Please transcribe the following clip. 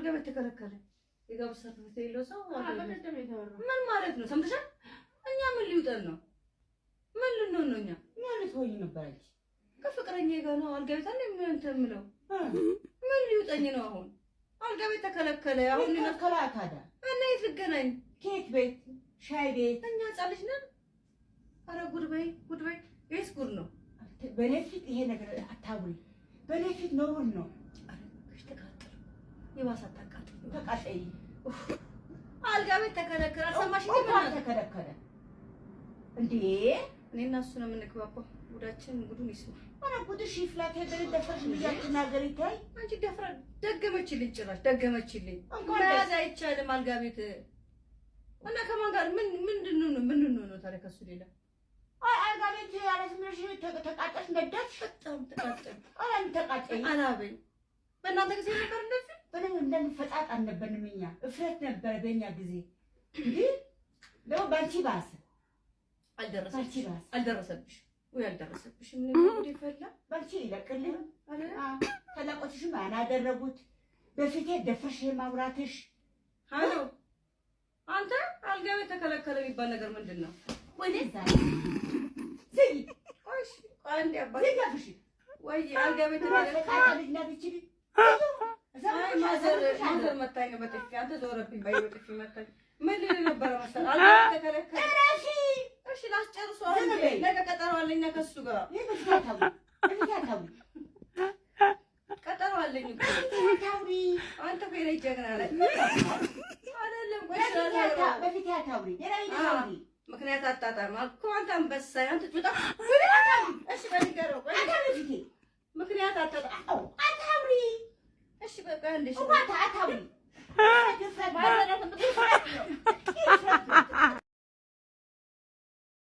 አልጋ ቤት ተከለከለ። የጋብቻ ሰርተፍኬት የሌለው ሰው ምን ማለት ነው? ሰምተሻል? እኛ ምን ሊውጠን ነው? ምን ልንሆን ነው? እኛ ምን ልትሆኚ ነበር አንቺ? ከፍቅረኛ ጋር ነው አልጋ ቤት አለ ምን እንትን የምለው ምን ሊውጠኝ ነው አሁን? አልጋ ቤት ተከለከለ። አሁን ይከለከላ ታዲያ እና የት ልገናኝ? ኬክ ቤት፣ ሻይ ቤት። እኛ ህፃን ልጅ ነን። ኧረ ጉድ በይ ጉድ በይ። ይሄስ ጉድ ነው። በእኔ ፊት ይሄ ነገር አታውሪ። በእኔ ፊት ነውር ነው። ኧረ እባክሽ ተቃጠሉ። የባሰ አታቃጥሉ። ተቃጠይ። አልጋ ቤት ተከለከለ። አልሰማሽኝም? እንኳን ተከለከለ እንዴ! እኔ እና እሱ ነው የምንግባባው። ጉዳችን ጉዱን ይስማ። ኧረ ጉድሽ ይፍላ። ተይ ደፈርሽ ብዬሽ አትናገሪ። ተይ አንቺ ደፍራ ደገመችልኝ፣ ጭራሽ ደገመችልኝ። እንኳን መያዝ አይቻልም አልጋ ቤት እና ከማን ጋር ምን ምንድን ነው ምን ነው ታዲያ ከሱ ሌላ? አይ አልጋ ቤት ያለ ስምሽ ተቃጠልሽ፣ ነደድሽ። በጣም ተቃጠል። ኧረ ተቃጠይ። አላበኝ። በእናንተ ጊዜ ነበር እንደዚህ? በደንብ እንደምፈጣጥ አልነበርንም እኛ። እፍረት ነበረ በእኛ ጊዜ። እንዴ ደግሞ ባንቺ ባሰ። አልደረሰብሽ ባንቺ ባሰ። አልደረሰብሽ ወይ አልደረሰብሽ? ምን ጉድ ይፈላ ባንቺ ይለቅልኝ። ታላቆችሽም አላደረጉት። በፊቴ ደፈርሽ ማውራትሽ። ሀሎ አንተ አልጋ ቤት ተከለከለ የሚባል ነገር ምንድን ነው? ወደዛ ዝይ። ቆይ እሺ፣ ቆይ አንዴ አባት ዝይ አፍሽ። ወይ አልጋ ቤት ተከለከለ። ፈጣጣ ልጅ ናት ይቺ ልጅ። አይ mother mother መታኝ ነው በጥፊ። አንተ ዞረብኝ ባይ በጥፊ መታኝ። ምን ልል ነበረ መሰለህ? አልጋ ቤት ተከለከለ። እረፊ። እሺ ላስጨርሰው። አሁን ዝም በይ። ነገ ቀጠሮ አለኝ ከእሱ ጋር። ይሄ በፊቴ አታውሪ። በፊቴ አታውሪ። ቀጠሮ አለኝ እኮ። በፊቴ አታውሪ። አንተ እኮ የኔ ጀግና ነህ። አይደለም ቆይ በፊቴ አታውሪ። ሌላ ቤት አታውሪ። ምክንያት አጣጣም እኮ አንተ አንበሳ አንተ በጣም እሺ በንገረው ቆይ አታውሪ በፊቴ። ምክንያት አጣጣም። አታውሪ። እሺ በቃ አንዴ እሺ እንኳን አታውሪ።